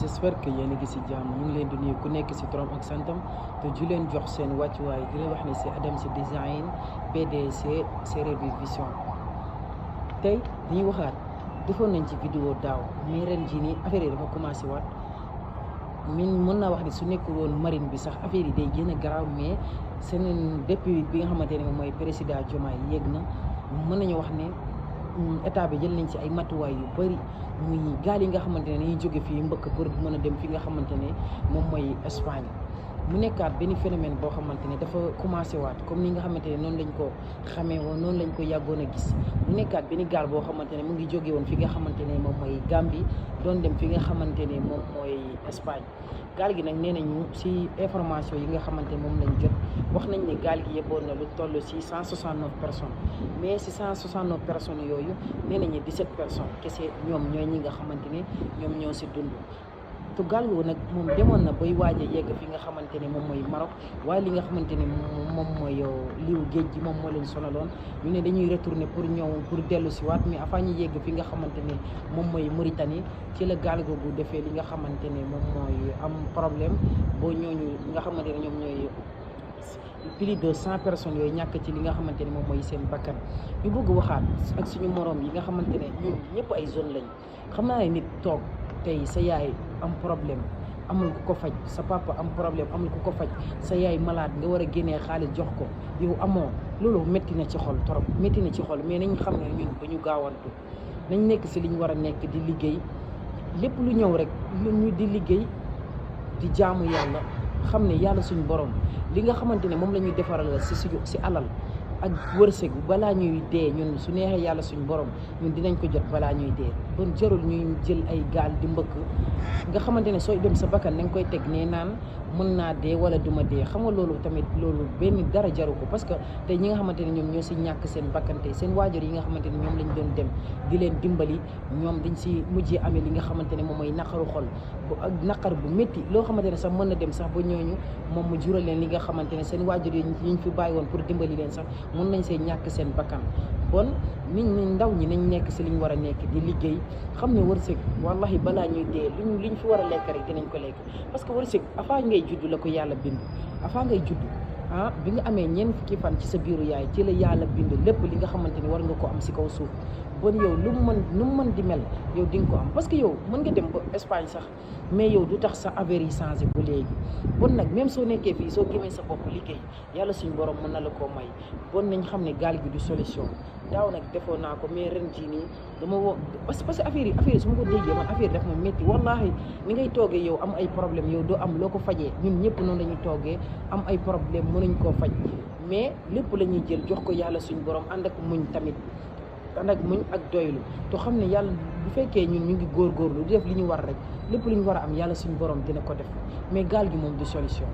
j'espère que yéen a ngi si jàmm ñu ngi leen di nuyu ku nekk si turam ak santam te ju leen jox seen wàccuwaay di leen wax ne si Adams Design PDC Serer Vision tey dañuy waxaat defoon nañ ci vidéo daaw mais ren jii nii affaire yi dafa commencé waat mën naa wax ne su nekkul woon marine bi sax affaire yi day gën a garaaw mais seen depuis bi nga xamante ne moom mooy président Diomaye yéeg na mën nañu wax ne état bi jël nañ ci ay matuwaay yu bëri muy gaal yi nga xamante ne dañuy jóge fii mbëkk pour mën a dem fi nga xamante ne moom mooy Espagne mu nekkaat benn phénomène boo xamante ne dafa commencé waat comme ni nga xamante ne noonu lañ ko xamee woon noonu lañ ko yàggoon a gis mu nekkaat benn gaal boo xamante ne mu ngi jóge woon fi nga xamante ne moom mooy Gambie doon dem fi nga xamante ne moom mooy Espagne gaal gi nag nee nañu si information yi nga xamante ne moom lañ jot wax nañ ne gaal gi yeboon na lu toll si 169 personnes mais si 169 personnes yooyu nee nañu 17 personnes kese ñoom ñooy ñi nga xamante ne ñoom ñoo si dund te gaal googu nag moom demoon na bay waaj a yegg fi nga xamante ne moom mooy Maroc waaye li nga xamante ne moom mooy liw géej gi moom moo leen sonaloon ñu ne dañuy retourner pour ñëw pour dellu si waat mais avant ñu yegg fi nga xamante ne moom mooy Mauritanie ci la gaal googu defee li nga xamante ne moom mooy am problème boo ñooñu nga xamante ne ñoom ñooy plus de 100 personnes yooyu ñàkk ci li nga xamante ne moom mooy seen bakkan ñu bëgg waxaat ak suñu moroom yi nga xamante ne ñun ñëpp ay zone lañ xam naa ne nit toog tey sa yaay am problème amul ku ko faj sa papa am problème amul ku ko faj sa yaay malade nga war a génnee xaalis jox ko yow amoo loolu métti na ci xol trop métti na ci xol mais nañ xam ne ñun ba ñu gaawantu nañ nekk si li ñu war a nekk di liggéey lépp lu ñëw rek ñu di liggéey di jaamu yàlla xam ne yàlla suñu borom li nga xamante ne moom la ñuy defaral si alal ak wërsëg balaa ñuy dee ñun su neexee yàlla suñu borom ñun dinañ ko jot balaa ñuy dee bon jarul ñuy jël ay gaal di mbëkk nga xamante ne sooy dem sa bakkan da nga koy teg nee naan mën naa dee wala duma dee xam nga loolu tamit loolu benn dara jaru ko parce que tey ñi nga xamante ne ñoom ñoo si ñàkk seen bakkan tey seen waajur yi nga xamante ne ñoom lañ doon dem di leen dimbali ñoom dañ si mujjee amee li nga xamante ne moom mooy naqaru xol bu ak naqar bu métti loo xamante ne sax mën na dem sax ba ñooñu moom mu jural leen li nga xamante ne seen waajur yi ñu fi bàyyi woon pour dimbali leen sax mën nañ see ñàkk seen bakkan bon nit ñi ndaw ñi nañ nekk si li ñu war a nekk di liggéey xam ne wërsëg wallahi balaa ñuy dee liñ fi war a lekk rek dinañ ko lekk parce que wërsëg avant ngay judd la ko yàlla bind avant ngay judd bi nga amee ñeent fukki fan ci sa biiru yaay ci la yàlla bind lépp li nga xamante ni war nga ko am si kaw suuf bon yow lu mu mën di mel yow di nga ko am parce que yow mën nga dem ba Espagne sax mais yow du tax sa affaire yi changé ba léegi bon nag même soo nekkee fii soo gëmee sa bopp liggéey yàlla suñu borom mën na la koo may bon nañ xam ne gaal gi du solution daaw nag defoon naa ko mais ren jii nii dama woo parce que affaire yi su ma ko déggee man affaire yi daf ma métti wallahi ni ngay toogee yow am ay problème yow doo am loo ko fajee ñun ñëpp noonu lañuy toogee am ay problème mënuñ koo faj mais lépp la ñuy jël jox ko yàlla suñu borom ànd ak muñ tamit ànd ak muñ ak doylu te xam ne yàlla bu fekkee ñun ñu ngi góorgóorlu di def li ñu war rek lépp li ñu war a am yàlla suñu borom dina ko def mais gaal gi moom du solution